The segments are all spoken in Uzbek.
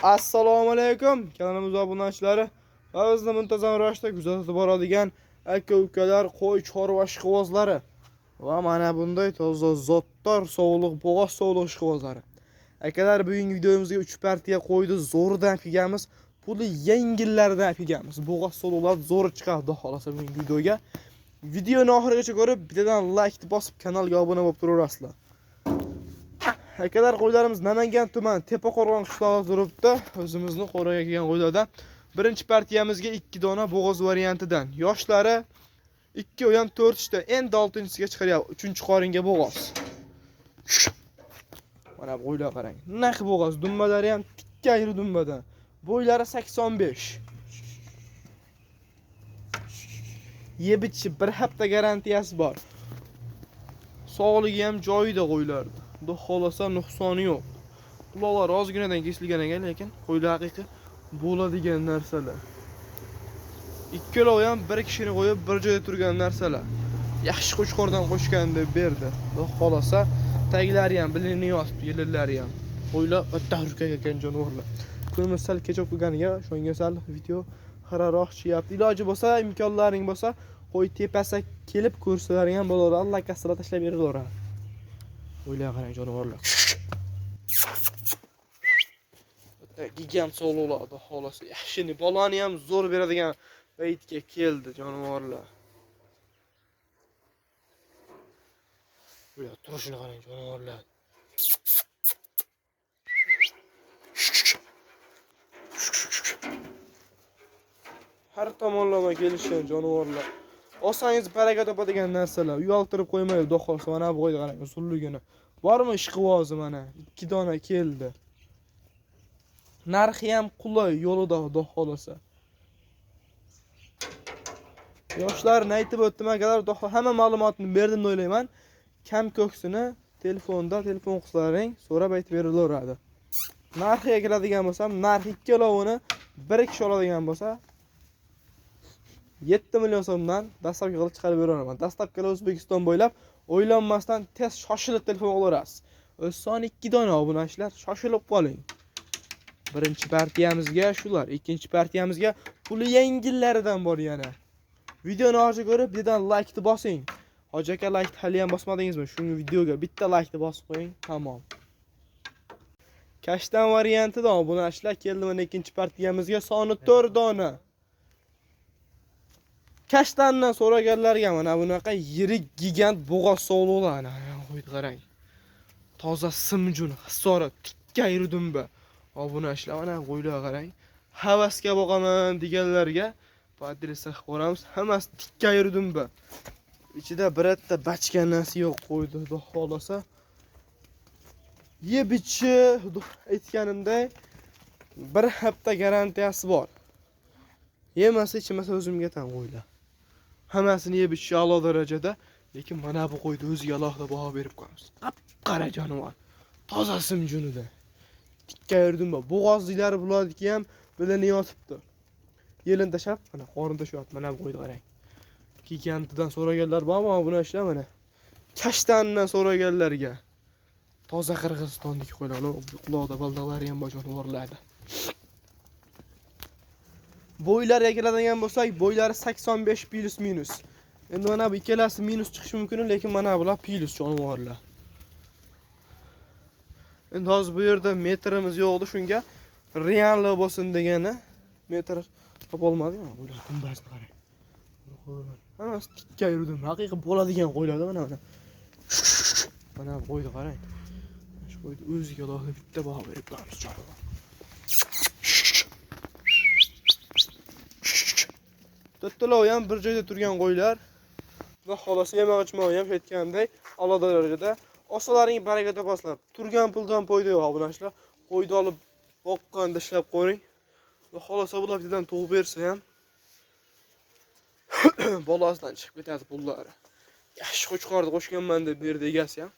Assalomu alaykum kanalimiz obunachilari va bizni muntazam ravishda kuzatib boradigan aka ukalar, qo'y chorva ishqibozlari va mana bunday toza zotdor sovliq bo'g'oz sovliq ishqibozlari. Akalar, bugungi videomizga 3 partiya qo'yni zo'ridan kelganmiz. Puli yengillaridan kelganmiz. Bo'g'oz sovliqlar zo'ri chiqadi, xudo xolasa bugungi videoga. Videoni oxirigacha ko'rib, bittadan like bosib kanalga obuna bo'lib turaverasizlar. Akalar, qo'ylarimiz Namangan tuman Tepaqo'rg'on qishlog'ida turibdi. O'zimizni qo'raga kelgan qo'ylardan birinchi partiyamizga 2 dona bo'g'oz variantidan. Yoshlari 2 u ham 4 ta, endi 6-siga chiqaryapti. 3-qoringa bo'g'oz. Mana bu qo'ylar qarang. Naq bo'g'oz, dumbalari ham tikka ayri dumbadan. Bo'ylari 85. Yeb ichib bir hafta garantiyasi bor. Sog'ligi ham joyida qo'ylardi. Xudo xolasa nuqsoni yo'q. Quloqlar ozginadan kesilgan ekan, lekin qo'ylar haqiqiy bo'ladigan narsalar. Ikkalovi ham bir kishini qo'yib bir joyda turgan narsalar. Yaxshi qo'chqordan qo'shgan deb berdi. Xudo xolasa taglari ham bilinyapti, yelillari ham. Qo'ylar o'ta hurkak ekan jonivorlar. Kunimiz sal kech bo'lib qolganiga shunga sal video xiraroq chiqyapti. Iloji bo'lsa, imkonlaring bo'lsa, qo'y tepasi kelib ko'rsalaring ham bo'laveradi. Alloh kasra tashlab beraveradi. O'ylar qarang jonivorlar. O'ta gigant sovliqlar, xudo xolasa yaxshini, bolani ham zo'r beradigan paytga keldi jonivorlar. O'ylar turishini qarang jonivorlar. Har tomonlama kelishgan jonivorlar. Olsangiz baraka topadigan narsalar. Uyaltirib qo'ymaydi, xudo xolasa. Mana bu qo'ydi qarang usulligini. Bormi ishqibozi mana 2 dona keldi. Narxi ham qulay yo'lida, xudo xolasa. Yoshlarni aytib o'tdim akalar, xudo xolasa hamma ma'lumotni berdim deb o'ylayman. Kam ko'ksini telefonda telefon qilsalaring so'rab aytib berilaveradi. Narxiga keladigan bo'lsam, narx ikkalovini bir kishi oladigan bo'lsa 7 million so'mdan dastlabki qilib chiqarib beraman. Dastlabki O'zbekiston bo'ylab o'ylanmasdan tez shoshilib telefon qilaverasiz. O'z soni 2 dona obunachilar, shoshilib qoling. Birinchi partiyamizga shular, ikkinchi partiyamizga puli yengillaridan bor yana. Videoni oxirigacha ko'rib, birdan like-ni bosing. Hoji aka, like hali ham bosmadingizmi? Shu videoga bitta like-ni bosib qo'ying, tamom. Kashtan variantida obunachilar keldi mana ikkinchi partiyamizga, soni 4 dona. Kashtandan so'raganlarga mana bunaqa yirik gigant bo'g'oz sovliqlar ana qo'ydi qarang. Toza simjun, hisori, tikka ayri dumba. Obunachilar mana qo'ylar qarang. Havasga boqaman deganlarga podresa qilib ko'ramiz. Hammasi tikka ayri dumba. Ichida birorta bachkanasi yo'q qo'ydi, xudo xolasa. Yeb ichi, aytganimday bir hafta garantiyasi bor. Yemasa ichmasa o'zimga tan qo'ylar. Hammasini yeb ichishi a'lo darajada, lekin mana bu qo'yni o'ziga alohida baho berib qo'yamiz. Qap-qara jonivor. Toza simjunida. Tikka yurdimba. Bo'g'ozliklari bularniki ham bilinib yotibdi. Yelin tashlab, mana qorin tashlayapti. Mana bu qo'yni qarang. Gigantidan so'raganlar bormi? Buni ishlar mana. Kashtandan so'raganlarga. Toza Qirg'izistonniki qo'ylar, quloqda baldoqlari ham bor jonivorlarda. Bo'ylariga keladigan bo'lsak, bo'ylari 85 plus minus. Endi mana bu ikkalasi minus chiqishi mumkin, lekin mana bular plus jonivorlar. Endi hozir bu yerda metrimiz yo'qdi, shunga realli bo'lsin degani metr topa olmadik. Mana bular dumbasini qarang. Hammasi tikka yurdim. Haqiqiy bo'ladigan qo'ylarda mana mana. Mana bu qo'yni qarang. Shu qo'yni o'ziga alohida bitta baho berib qo'yamiz jonivor. To'rttalovi ham bir joyda turgan qo'ylar. Xudo xolasa yemoq ichmog'i ham aytganimdek a'lo darajada. Olsalaring baraka topasizlar. Turgan puldan foyda yo'q obunachilar. Qo'yni olib boqqanda ishlab qo'ying. Xudo xolasa bular bittadan tug'ib bersa ham bolasidan chiqib ketadi pullari. Yaxshi qo'chqorni qo'shganman deb berdi egasi ham.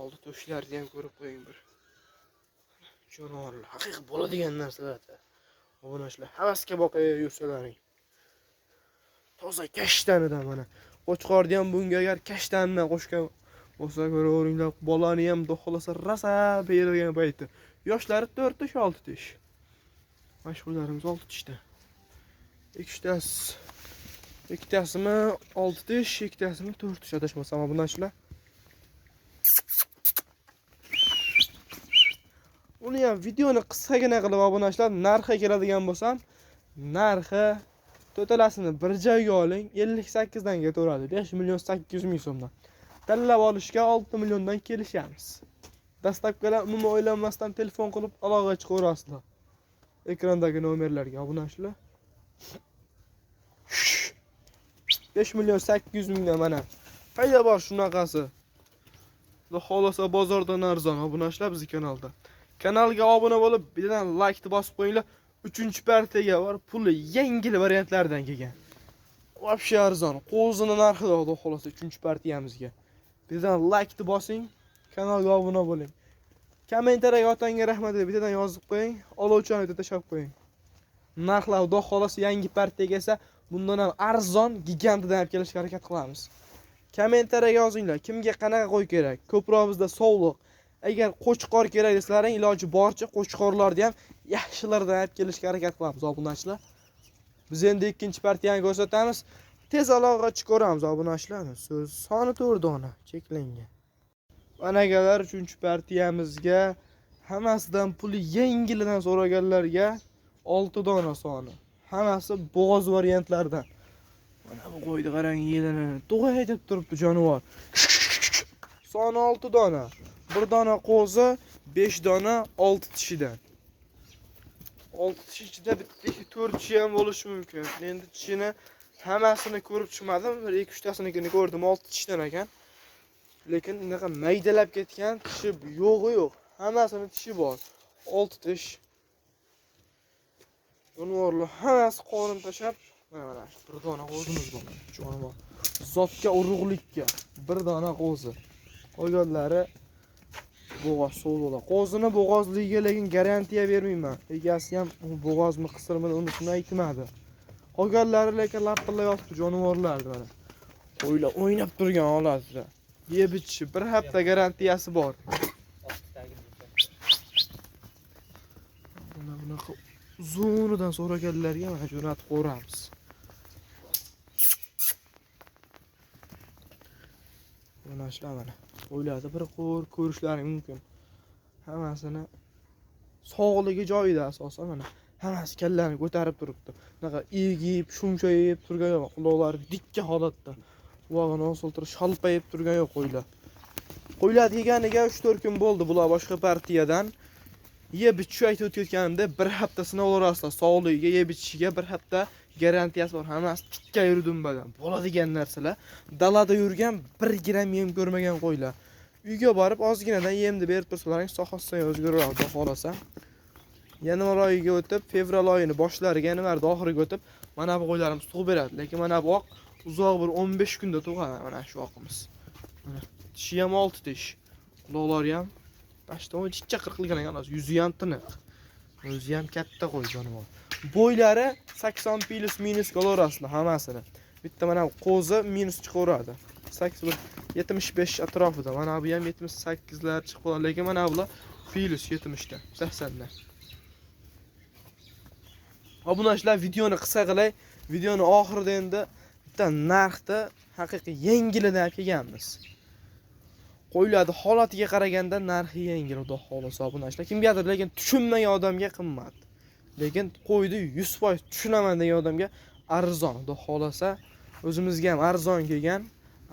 Oldi to'shlarni ham ko'rib qo'ying bir. Jonivorlar haqiqiy bo'ladigan narsalar. Obunachilar havasga boqib yursalaring. Toza kashtanidan mana. Qo'chqorni ham bunga agar kashtanidan qo'shgan bo'lsa ko'raveringlar, bolani ham xudo xolasa rosa beradigan payti. Yoshlari 4 tish, 6 tish. Mana shu qo'ylarimiz 6 tishda. Ikkitasimi 6 tish, ikkitasimi 4 tish adashmasam obunachilar. Uni ham videoni qisqagina qilib obunachilar, narxi keladigan bo'lsam, narxi to'talasini bir joyga oling, 58 dan ketaveradi, 5 million 800 ming so'mdan. Tanlab olishga 6 milliondan kelishamiz. Dastlabkilar umuman o'ylanmasdan telefon qilib aloqaga chiqaverasizlar. Ekrandagi nomerlarga obunachilar. 5 million 800 mingdan mana. Qayda bor shunaqasi? Xudo xolasa bozordan arzon obunachilar bizning kanalda. Kanalga obuna bo'lib, birdan like bosib qo'yinglar. 3-partiyaga bor, puli yengil variantlardan kelgan. Вообще arzon. Qo'zini narxi xudo xolasa 3-partiyamizga. Birdan like bosing, kanalga obuna bo'ling. Kommentariyaga otangga rahmat deb bittadan yozib qo'ying, olovchani bitta tashlab qo'ying. Narxlar xudo xolasa yangi partiyaga esa bundan ham arzon gigantidan olib kelishga harakat qilamiz. Kommentariyaga yozinglar, kimga qanaqa qo'y kerak? Ko'proq bizda sovliq. Agar qo'chqor kerak desalaring, iloji boricha qo'chqorlarni ham yaxshilardan olib kelishga harakat qilamiz obunachilar. Biz endi 2-partiyani ko'rsatamiz. Tez aloqaga chiqaramiz obunachilar. So'z soni 4 dona cheklangan. Anagalar 3-partiyamizga hammasidan puli yengilidan so'raganlarga 6 dona soni. Hammasi bo'g'oz variantlardan. Mana bu qo'yni qarang, yelinini to'g'ay deb turibdi jonivor. Soni 6 dona. 1 dona qo'zi, 5 dona 6 tishidan. 6 tish ichida bitta 4 tishi ham bo'lishi mumkin. Endi tishini hammasini ko'rib chiqmadim, bir 2-3 tasinikini ko'rdim, 6 tishdan ekan. Lekin unaqa maydalab ketgan tishi yo'g'i yo'q. Hammasini tishi bor. 6 tish. Jonivorlar hammasi qorin tashlab, mana bir dona qo'zimiz bor. Jonivor. Zotga urug'likka bir dona qo'zi. Qolganlari bo'g'oz so'zlar. Qo'zini bo'g'ozligiga lekin garantiya bermayman. Egasi ham bo'g'ozmi qisirmi unisini aytmadi. Qolganlari lekin lapillab yotibdi jonivorlar mana. Qo'ylar o'ynab turgan holatida. Yeb ichishi bir hafta garantiyasi bor. Mana bunaqa uzunidan so'raganlarga mana jo'natib qo'yamiz. Mana shular mana. Qo'ylarni bir qo'r ko'rishlari mumkin. Hammasini sog'ligi joyida asosan mana. Hammasi kallani ko'tarib turibdi. Bunaqa egib, shumshayib turgan yo'q, quloqlari dikka holatda. Qulog'ini osiltirib shalpayib turgan yo'q qo'ylar. Qo'ylar deganiga 3-4 kun bo'ldi bular boshqa partiyadan. Yeb ichish aytib o'tganimda bir haftasini olarasizlar. Sog'ligiga, yeb ichishiga bir hafta garantiyasi bor. Hammasi tikka yurdi bo'ladigan narsalar. Dalada yurgan 1 gram yem ko'rmagan qo'ylar. Uyga borib ozginadan yemni berib tursalaring sohasidan o'zgaradi, xudo xolasa. Yanvar oyiga o'tib, fevral oyini boshlariga, yanvarda oxiriga o'tib, mana bu qo'ylarimiz tug'ib beradi. Lekin mana bu oq uzoq bir 15 kunda tug'adi mana shu oqimiz. Mana tishi ham 6 tish. Quloqlari ham pashton chicha qirqilgan ekan, yuzi ham tiniq. O'zi ham katta qo'y jonivor. Bo'ylari 80 plus minus kaloraasizlar hammasini. Bitta mana qo'zi minus chiqaveradi. 75 atrofida. Mana bu ham 78 lar chiqib qoladi, lekin mana bular plus 70 da, 80 da. Obunachilar, videoni qisqa qilay. Videoni oxirida endi bitta narxda haqiqiy yengilidan olib kelganmiz. Qo'ylarni holatiga qaraganda narxi yengil, xudo xolasa obunachilar. Kimgadir lekin tushunmagan odamga qimmat. Lekin qo'yni 100% tushunaman degan odamga arzon, xudo xolasa o'zimizga ham arzon kelgan,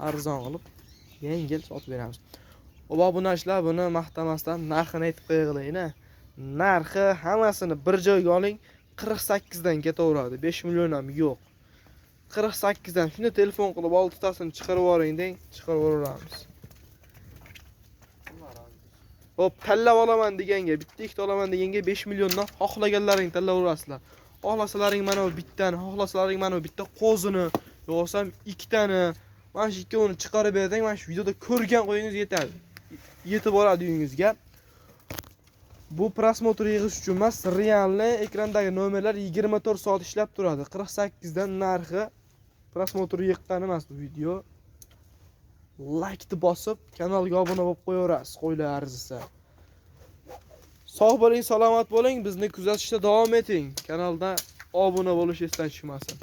arzon qilib yengil sotib beramiz. Obunachilar, buni maqtamasdan narxini aytib qo'yaylik-na. Narxi hammasini bir joyga oling, 48 dan ketaveradi, 5 million ham yo'q. 48 dan shunda telefon qilib 6 tasini chiqarib yuboring deng, chiqarib yuboramiz. Hop, tanlab olaman deganga, bitta ikkita olaman deganga 5 milliondan xohlaganlaring tanlab olasizlar. Xohlasalaring mana bu bittani, xohlasalaring mana bu bitta qo'zini, yo'qsam ikkitani, mana shu ikkovini chiqarib berding, mana shu videoda ko'rgan qo'yingiz yetadi. Yetib boradi uyingizga. Bu prosmotr yig'ish uchun emas, realni ekrandagi nomerlar 24 soat ishlab turadi. 48 dan narxi prosmotr yiqqan emas bu video. Like-ni bosib, kanalga obuna bo'lib qo'yaverasiz, qo'ylar arzisa. Sog' bo'ling, salomat bo'ling, bizni kuzatishda davom eting. Kanalda obuna bo'lish esdan chiqmasin.